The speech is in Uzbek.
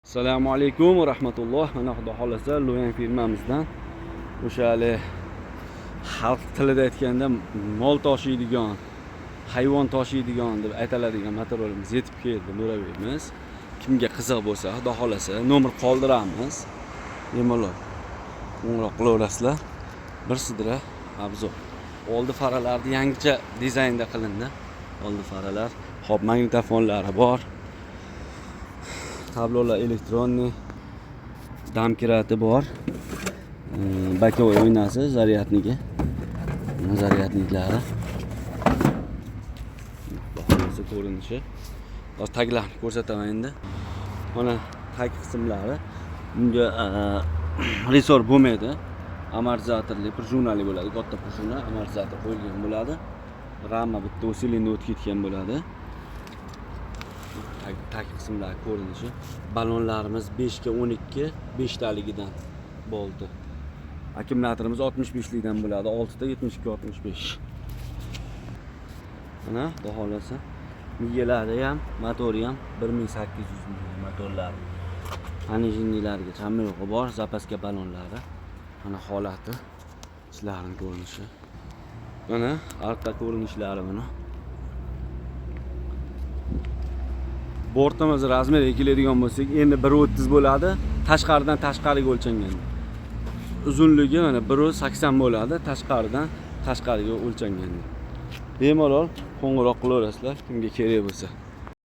Assalomu alaykum va rahmatulloh. Mana, xudo xohlasa, Luyang firmamizdan o'sha hali xalq tilida aytganda mol toshiydigan, hayvon toshiydigan deb aytaladigan motorimiz yetib keldi, муравей imiz. Kimga qiziq bo'lsa, xudo xohlasa, nomer qoldiramiz. Bemalol qo'ng'iroq qilaverasizlar. Bir sidra обзор. Oldi faralarni yangicha dizaynda qilindi. Oldi faralar, hop, magnitofonlari bor. Tablolar электронный, домкрат i bor. Боковой oynasi, зарядники. Mana зарядник lari. Xudo xohlasa, ko'rinishi. Hozir taglarni ko'rsataman endi. Mana tag qismlari. Bunga ressor bo'lmaydi. Amortizatorli, prujinali bo'ladi. Katta prujina, amortizator qo'yilgan bo'ladi. Rama bitta усиленный o'tib ketgan bo'ladi. Tag qismlari ko'rinishi. Balonlarimiz 5 ga 12, 5 taligidan bolti. Akkumulyatorimiz 65 likdan bo'ladi. 6 ta 72 65. Mana, xudo xohlasa, miyalari ham, motori ham 1800 ming motorlari. Пониженный lariga hamma yo'g'i bor, запаска balonlari. Mana holati, ichlarini ko'rinishi. Mana orqa ko'rinishlari buni. Bortimiz размер iga keladigan bo'lsak, endi 1.30 bo'ladi, tashqaridan tashqariga o'lchanganda. Uzunligi mana 1.80 bo'ladi, tashqaridan tashqariga o'lchanganda. Bemalol qo'ng'iroq qilaverasizlar, kimga kerak bo'lsa.